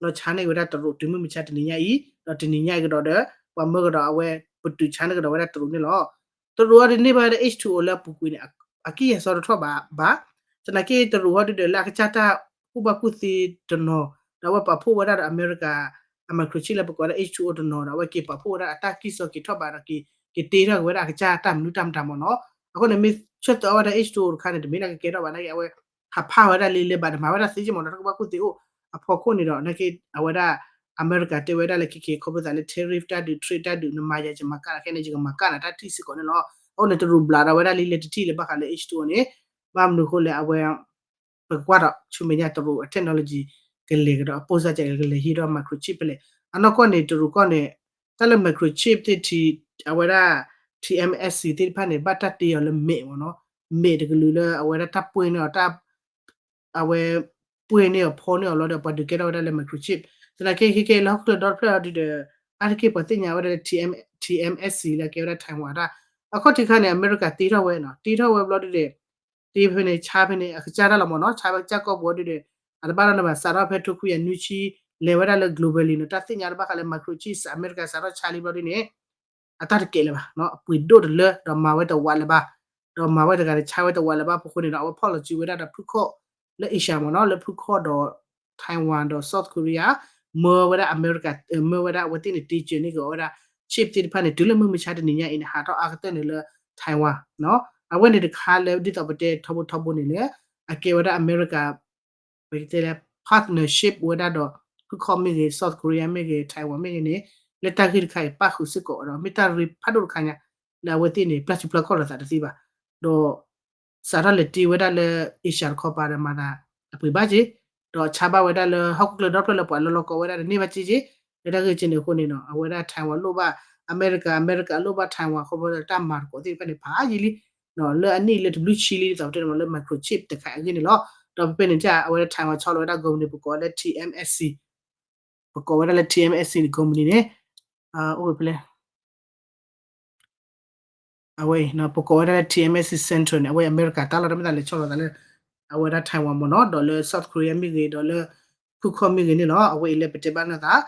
လီၤဆါန့ၢ်ဝဲဒၣ်တရူးတုၤမုၢ်မဆါတနံၤညါအံၤ ဒီးတနံၤညါအံၤကဒီးဒီး ပှၤမၢကဒီးအဝဲ ပတုာ်ဆါန့ၢ်ကဒီးဝဲဒၣ်တရူးန့ၣ်လီၤ. တရူးအံၤဒုးန့ၢ်ဘၣ်ဝဲဒၣ် H two O လၢအပူၤကွံာ်န့ၣ် အကံၢ်အစီတထီၣ်ဘးဘၣ် သနာ်က့တရူးအံၤဒုးဒီး လၢအကစၢ်တၢ်ကူၣ်ဘၣ်ကူၣ်သ့တနီၤ ဒီးအဝဲပာ်ဖှိၣ်ဝဲဒၣ်ဒီးအမဲရကၤ အ microchip လၢပကိးဝဲဒၣ် H two O တနီၤ ဒီးအဝဲက့ၤပာ်ဖှိၣ်ဝဲဒၣ်အတၢ်ကံၢ်စီက့ၤထီၣ်ဘးဒီးက့ၤ က့ၤတ့ထီၣ်က့ၤဝဲဒၣ်အကစၢ်တၢ်မနုၤတၢ်မတၤမ့ၢ်နီၤ အဃိန့ၣ် မ့ၢ်ဆၢသးအီၤဝဲဒၣ် H two O တခါန့ၣ် တမ့ၢ်ဒၣ်ကကဲထီၣ်ဘၣ် နာ်က့အဝဲ ဟးဖးဝဲဒၣ်လံလၢၤဘၣ် တမၤဝဲဒၣ်သ့က့မ့ၢ်နီၤ တၢ်ကူၣ်ဘၣ်ကူၣ်သ့အိၣ်အဖီခိၣ်န့ၣ်ဒီး နာ်က့အဝဲဒၣ် အမဲရကၤတဲဝဲဒၣ်လၢခဲက့ၤ ခီဖျိသးလၢ tariff တၢ်ဒုး trade တၢ်ဒုး နမၤယၤယမၤကၣ်နၤ ခဲန့ၣ် ယကမၤကၣ်နၤတၢ်ထံၣ်စ့ၢ်ကီးန့ၣ်လီၤ. အဃိန့ၣ် တရူးဘျးဒီးဝဲဒၣ်လံလၢတထံၣ်လၢၤဘၣ်ဃးလၢ H two O န့ၣ် ဘၣ်မနုၤအဃိလဲၣ် အဝဲ ပကကွၢ်ဒီးဆူမဲာ်ညါတရူးအ technology ကလဲၤကဒီး အပိၢ်စၢ်ကလဲၤကလဲၤဟံးဒီး microchip ဖဲလဲၣ် အနီၢ်ကီၢ်န့ၣ် တရူးကီၢ်န့ၣ် တၢ်လၢ microchip သ့ၣ်ထံ အဝဲဒၣ် T M S C သ့ၣ်တဖၣ်န့ၣ် ဘၣ်တၢ်တ့အီၤလၢမဲးမ့ၢ်နီၤ မဲးတကလုာ်လၢအဝဲဒၣ်တၢ်ပှ့ၤန့ၢ်အီၤတၢ် အဝဲ ပှ့ၤန့ၢ်အီၤဖီန့ၢ်အီၤလီၤဒီး ပှၤဒုးကဲထီၣ်ဝဲဒၣ်လၢ microchip သနာ်က့ ခဲကဲလၢဟီၣ်ခိၣ်ချၢဒီတဖျၢၣ်အံၤဒုးဒီး အါတက့ၢ်ပှၤသ့ၣ်ညါဝဲဒၣ်လၢ T M, T M S C လၢကဲဝဲဒၣ် Taiwan တၢ် အခီၣ်ထံးခါန့ၣ် အမဲရကၤတ့ထီၣ်ဝဲနီၤ တ့ထီၣ်ဝဲဘျီဒုးဒီး တ့ဖဲန့ၣ် ဆါဖဲန့ၣ် အကစၢ်တၢ်လီၤမ့ၢ်နီၤ ဆါဝဲကစၢ်ကီၢ်ပူၤဒုးဒီး အတဘၣ်လီၤန့ၣ်ဘၣ် စးထီၣ်ဖဲထိခွံကယၤနွံဆံ လဲၤဝဲဒၣ်လၢ globally နီၤ တၢ်သ့ၣ်ညါတဘၣ်ဃးလၢ microchip အမဲရကၤစးထီၣ်ဆါလံဘျီဒုးန့ၣ် အတၢ်တကဲလၢၤဘၣ် အပှ့ၤဒိၣ်တလၢ ဒီးမၤဝဲတဝးလၢၤဘၣ် ဒီးမၤဝဲတဂၤန့ၣ်ဆါဝဲတဝးလၢၤဘၣ် ပဃိန့ၣ်ဒီး အဝဲဖီၣ်လီၤစုဝဲဒၣ်ဒီးဖုခီၣ်လၢ Asia မ့ၢ်နီၤ လၢဖုခီၣ်ဒီး Taiwan ဒီး South Korea မၢဝဲဒၣ်အမဲရကၤ မၢဝဲဒၣ်အဝဲသ့ၣ်န့ၣ် တ့စၢၤန့ၢ်က့ၤအီၤဝဲဒၣ် chip သ့ၣ်တဖၣ်န့ၣ် တုၤလၢမုၢ်မဆါတနံၤညါအံၤန့ၣ် ဟးထီၣ်အါကတၢၢ်န့ၣ်လၢ Taiwan နီၤ အဝဲန့ၣ်တခါလၢဒ်သိးပတဲထီဘိထီဘိန့ၣ်လၢ အကဲဝဲဒၣ်အမဲရကၤ ပကတဲလၢ partnership ဝဲဒၣ်ဒီး ဖုခီၣ်မ့ၢ်ဂ့ၤ South Korea မ့ၢ်ဂ့ၤ Taiwan မ့ၢ်ဂ့ၤန့ၣ် လၢတၢ်ဂ့ၢ်တခါအံၤ ပၣ်ဃုာ်စ့ၢ်ကီးဒီး မ့ၢ်တၢ်ရ့ဖးဒိၣ်တခါညါ လၢအဝဲသ့ၣ်န့ၣ် ပျၢ်စုပျၢ်ခီၣ်လိာ်သးတသ့ဘၣ် ဒီး စးထီၣ်လဲၤတ့ဝဲဒၣ်လၢ Asia တခီပၤဒီးမၤသး အပှ့ၤဘၣ်က့ၤ ဒီးဆါဘၣ်ဝဲဒၣ်လၢဟီၣ်ခိၣ်ချၢဒီဖျၢၣ်လၢပှၤလီၤလီၤကီဝဲဒၣ်ဒီးန့ၢ်ဘၣ်က့ၤက့ၤ လၢတၢ်ဂ့ၢ်က့ၤန့ၣ်အဃိန့ၣ်နီၤ အဝဲဒၣ် Taiwan လိၣ်ဘၣ် အမဲရကၤ အမဲရကၤလိၣ်ဘၣ် Taiwan ခီဖျိလၢတၢ်မၤသကိးသ့ၣ်တဖၣ်န့ၣ် ဖးယံာ်လံ လၢအနံၣ်လၢတဘျုးဆံလံ ဒ်သိးပတဲန့ၣ်မ့ၢ်လၢ microchip တခါအဂ့ၢ်န့ၣ်လီၤ. ဒီးဖဲဖဲန့ၣ်တၢ် အဝဲဒၣ် Taiwan ဆီလီၤဝဲဒၣ် ကုမ္ပဏီ ပကိးလၢ T M S C ပကိးဝဲဒၣ်လၢ T M S C န့ၣ် ကုမ္ပဏီ န့ၣ် အိၣ်ဝဲဖဲလဲၣ် အဝဲ ပကိးဝဲဒၣ်လၢ T M S C Central န့ၣ် အဝဲအမဲရကၤတၢ်လီၤ တမ့ၢ်သးလဲၤဆီလီၤသးလၢ အဝဲဒၣ် Taiwan မ့ၢ်နီၤ ဒီးလၢ South Korea မ့ၢ်ဂ့ၤ ဒီးလၢ ဖုခီၣ်မ့ၢ်ဂ့ၤန့ၣ်လီၤ. အဝဲအံၤလၢပတဲဘၣ်န့ၣ်သး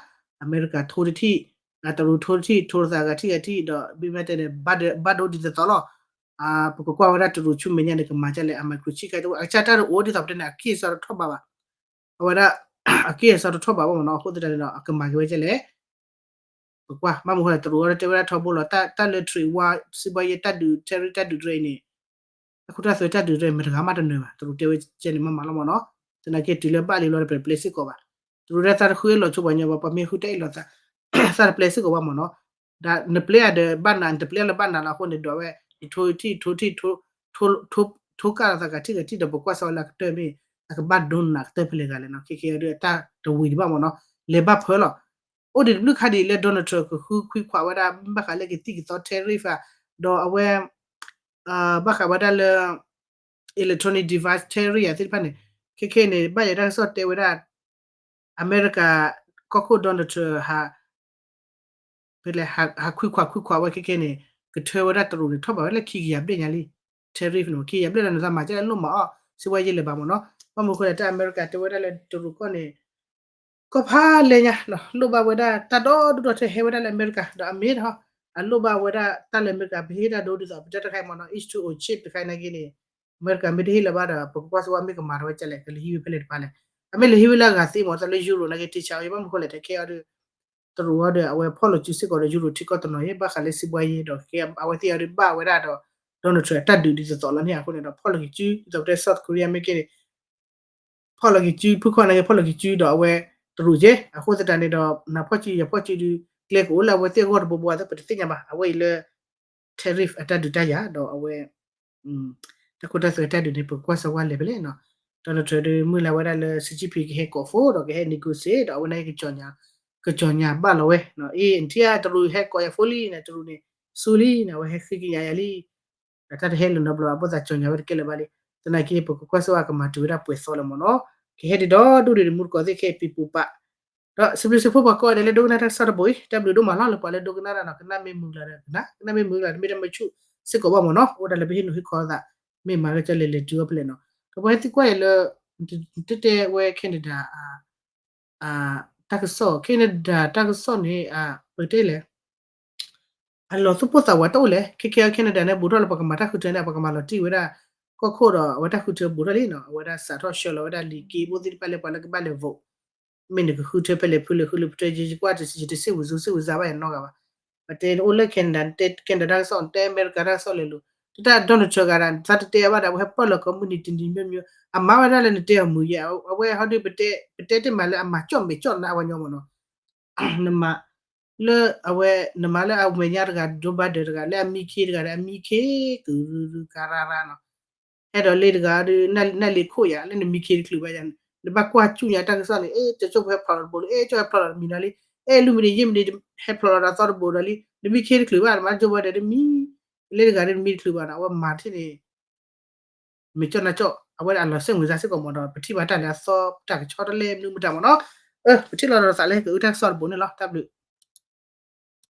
အမဲရကၤထိတထံၣ် အတရူးထိတထံၣ် ထိတသးဂၤထံၣ်ဂၤထံၣ် ဒီးဘၣ်မ့ၢ်တဲန့ၣ် ဘၣ်ဒိဒ်သိးသိးလီၤ. ပကကွၢ်ဝဲဒၣ်တရူးဆူမဲာ်ညါန့ၣ် ကမၤဒ်လဲၣ် အ microchip ကဲ အကစၢ်တၢ်တအိၣ်ဒ်သိးပတဲန့ၣ် အကံၢ်အစီတထီၣ်ဘးဘၣ် အဝဲဒၣ် အကံၢ်အစီတထီၣ်ဘးဘၣ်မ့ၢ်နီၤ အဃိသတးန့ၣ်ဒီး အကမၤက့ၤဝဲဒ်လဲၣ် ပကွၢ် ဘၣ်မနုၤဃိလဲၣ် တရူးအံၤတဲဝဲဒၣ်ထီဘိလီၤ တၢ်လၢ trade war စံးဘၣ်ယဲၢ်တၢ်ဒုး tariff တၢ်ဒုးတရၢအံၤန့ၣ် အခိၣ်တၢ်သွဲတၢ်ဒုးတရၢအံၤ မတဂၤမးတနၢၤဘၣ် တရူးတဲဝဲကဲန့ၣ်မးမးလီၤမ့ၢ်နီၤ သနာ်က့တုၤလၢဘၣ်လံလီၤ ပတပျဲစ့ၢ်ကီးဘၣ် တရူးဒၣ်သးတဃုအ့ၣ်လီၤဆိပှၤညီဘၣ် ပှၤမ့ၢ်ဃုတၢ်အ့ၣ်လီၤသး သးတပျဲစ့ၢ်ကီးဘၣ်မ့ၢ်နီၤ ဒီးနပျဲအဒီးဘၣ်နၤ နတပျဲလၢၤဘၣ်နၤလီၤအဃိန့ၣ် ဒွးဝဲ ယထိထံၣ် ထိထံၣ် ထိ ထိကၢ်လီၤသးဂၤထံၣ်ဂၤထံၣ်ဒီး ပကွၢ်စ့ၢ်ဝဲလၢအကတၢၢ်မ့ၢ် အကဘၣ်ဒိနးကတၢၢ်ဖဲလဲၣ်ဂၤလဲၣ်နီၤ ခဲကဲအဒုးအတၢ်တဝံၤဒံးဘၣ်မ့ၢ်နီၤ လဲၤဘၣ်ဖၢလီၤ အိၣ်ဒံးတဘျုးခါဒံးလၢ Donald Trump ကဃုခွံခွးဝဲဒၣ် ဘၣ်ဃးလၢကသံၣ်ကသီ tariff ဧါ ဒီးအဝဲ ဘၣ်ဃးဝဲဒၣ်လၢ electronic device tariff ဧါသ့ၣ်တဖၣ်န့ၣ် ခဲခဲန့ၣ် ဘၣ်ယဲတၢ်ကစီၣ်တဲဝဲဒၣ် အမဲရကၤ ကီၢ်ခိၣ် Donald Trump ဟး ဖဲလဲၣ် ဟးခွံခွးခွံခွးဝဲခဲခဲန့ၣ် ကထၢဝဲဒၣ်တရူးန့ၣ် ထီၣ်ဘးဝဲလၢခံကယၤဘျဲၣ်ညါလံ tariff န့ၣ် ခံကယၤဘျဲၣ်လၢနသးမၤကဲလၢလိၣ်မၤအီၣ် စ့ဝဲယဲၢ်လၢၤဘၣ်မ့ၢ်နီၤ ဘၣ်မနုၤဃိလဲၣ် တၢ်အမဲရကၤတဲဝဲဒၣ်လၢတရူးကီၢ်န့ၣ် ကီၢ်ဖးလဲၢ်ညါ လိၣ်ဘၣ်ဝဲဒၣ်တၢ်ဒီဒူၣ်ဒီထၢဟဲဝဲဒၣ်လၢအမဲရကၤ ဒီးအမ့ၢ်ဒီး အလိၣ်ဘၣ်ဝဲဒၣ်တၢ်လၢအမဲရကၤ ပဟ့ၣ်တၢ်ဒိဒ်သိး ပတဲတခါအံၤမ့ၢ်နီၤ H two O chip တခါအံၤနာ်က့န့ၣ် အမဲရကၤမ့ၢ်တဟ့ၣ်လၢၤဘၣ်ဒီး ပကကွၢ်စ့ၢ်ဝဲမ့ၢ်ကမၤထီၣ်ဝဲဒ်လဲၣ် ကလဲၤဟံးဝဲဖဲလဲၣ်တပၤလဲၣ်. အမ့ၢ်လဲၤဟံးဝဲလၢအဂၤသ့မ့ၢ် တၢ်လၢ Euro နာ်က့ တ့ဆါအီၤ ယဘၣ်မနုၤဃိလဲၣ် ထဲခဲအံၤဒီး တရူးအံၤဒီး အဝဲဖီၣ်လိာ်စုစ့ၢ်ကီးဒီး Euro ထံကီၢ်တနီၤအံၤ ဘၣ်ဃးလၢစံးဘှါယ့ဒီး အဝဲသ့ၣ်အံၤဒီးဘၣ်ဝဲဒၣ်ဒီး Donald Trump အတၢ်ဒုးဒ်သိးသိးလီၤန့ၣ် အဃိန့ၣ်ဒီး ဖီၣ်လိာ်က့ၤစု ဒ်သိးပတဲ South Korea မ့ၢ်က့န့ၣ် ဖီၣ်လိာ်က့ၤစု ဖုခီၣ်နာ်က့ ဖီၣ်လိာ်က့ၤစုဒီးအဝဲတရူးက့ အဃိသတးန့ၣ်ဒီး နၤဖီၣ်စု ယၤဖီၣ်စုဒုး ကျဲကအိၣ်လၢအဝဲသ့ၣ်အဂီၢ်တဘိဘိအသး ပတသ့ၣ်ညါဘၣ် အဝဲအံၤလၢ tariff အတၢ်ဒုးတၢ်ယၤဒီးအဝဲ တၢ်ခိတၢ်သွဲတၢ်ဒုးန့ၣ် ပကကွၢ်စ့ၢ်ဝဲလဲၤဖဲလဲၣ်နီၤ. Donald Trump ဒီးမုၢ်လၢ်ဝဲဒၣ်လၢ Xi Jinping ကဟဲကိး phone ဒီးကဟဲ negotiate ဒီးအဝဲန့ၣ် ကကၠီၤညါဘၣ်လီၤဝဲ အ့ နထံၣ်ဧါ တရူးဟဲကိးယၤ phone လံန့ၣ် တရူးန့ၣ် ဆူလံန့ၣ် အဝဲဟဲဃ့ကညးယၤလံ ဒီးတၢ်တဟဲလၢၤနီတဘျီ အဘၣ်သးကၠီၤညါဝဲတကဲလၢၤဘၣ်လံ. သနာ်က့ ပကကွၢ်စ့ၢ်ဝဲကမၤတုၤဝဲဒၣ်ပှဲၤသီလၢၤမ့ၢ်နီၤ. ကဟဲဒံးဒီဒူၣ်ဒံး မူတကိးသ့ၣ်ခဲအံၤ ပံၤပူၤပာ် ဒီးစံးဘျုးစံးဖှိၣ်ပှၤကိးဂၤဒဲးလၢဒိကနၣ်တၢ်ကစီၣ်တဘိအံၤ တၢ်ဘျုးဒိၣ်မးလီၤ လၢပှၤလၢဒိကနၣ်တၢ်နီၤ ကနၣ်မ့ၢ်မုာ်လၢၤဒီးကနၣ် ကနၣ်မ့ၢ်မုာ်လၢၤ တမ့ၢ်တၢ်မုာ်ဆူၣ်စ့ၢ်ကီးဘၣ်မ့ၢ်နီၤ အိၣ်ဒၣ်လၢပဟ့ၣ်နီၤဟ့ၣ်ခီသး မ့ၢ်မၤကစၢ်လဲၤလဲၤတုၤအီၤဖဲလဲၣ်နီၤ. ဒီးပှၤဟဲသံကွၢ်အံၤလၢ တတဲဝဲ Canada တၢ်ကစီၣ် Canada တၢ်ကစီၣ်န့ၣ် ပတဲလဲၣ် အလီၢ်သူၣ်ပိၢ်သးဝးတအိၣ်လဲၣ် ခဲခဲအံၤ Canada န့ၣ် ဘူးထီၣ်လၢပကမၤတၢ်ဃုထၢန့ၣ် ပကမၤလီၤတံၢ်ဝဲဒၣ် ကီၢ်ခိၣ်ဒီးအဝဲတၢ်ဃုထၢဘူးထီၣ်လံနီၤ အဝဲဒၣ်စးထီၣ်ဆှၢလီၤဝဲဒၣ်လံာ်က့ဖိသ့ၣ်တဖၣ်လၢပှၤလၢကဘၣ်လဲၤ vote မ့ၢ်နကဃုထၢဖဲလဲၣ်ဖုလဲၣ်ဃုလဲၣ်ဖုထၢ ယကွၢ်ယတစ့ၣ်ဝံၤစ့ၣ်ဝံၤစ့ၣ်ဘၣ်ယနီတဂၤဘၣ်. ပတဲအိၣ်လၢ Canada တဲ Canada တၢ်ကစီၣ် တဲအမဲရကၤတၢ်ကစီၣ်လဲၤလိၤ တၢ် Donald Trump ဂၤဒၣ် သးတတဲအဘၣ်ဒီး အဝဲဟဲပာ်လီၤကိးမုၢ်နံၤတနံၤမ့ၢ်မ့ၢ် အမၤဝဲဒၣ်လၢနတဲအီၤမုာ်ယဲ အဝဲဟီဒုး ပတဲတ့ၢ်မးလၢအမၤကၠီၣ်မဲာ်ကၠီၣ်နါအဝဲညီမ့ၢ်နီၤ နမၤ လၢအဝဲ နမၤလၢအမဲာ်ညါတဂၤ Joe Biden တဂၤ လၢအမံခ့တဂၤဒီး အမံခ့ကရူကရူကရၢရၢနီၤ ဟဲဒီးလ့တဂၤဒီး နလ့ခိၣ်ယၤ လၢနမံခ့တချုးဘၣ်ယၤ နဘၣ်ကွၢ်စူၣ်ညါတၢ်ကစီၣ်န့ၣ် အဲ ကၠီကၠီဖိဟဲဖျိးလီၤတဘိလံ အဲ ကၠီဟဲဖျိးလီၤတမံၤနီၤလံ အဲ လွံၢ်မံးနံးယဲၢ်မံးနံး ဟဲဖျိးလီၤဒီးသီတဘိဒီးလံ နမံခ့တချုးဘၣ် နမၤ Joe Biden တမံၤ လ့တဂၤဒီးနမံတချုးဘၣ်နီၤ အဝဲမၤတထံၣ်န့ၣ် မဲာ်ကၠီၣ်နါကၠီၣ် အဝဲဒၣ်အလီၤစဲၣ်မုာ်စါစ့ၢ်ကီးမ့ၢ်ဒီး ပထံၣ်ဘၣ်တၢ်လၢအသီတၢ်ကဆီတလဲမနုၤမတၤမ့ၢ်နီၤ ပထံၣ်လီၤဒီးသးလၢဟဲကအုတၢ်ကစီၣ်တဘိန့ၣ်လီၤ တၢ်ဘျုး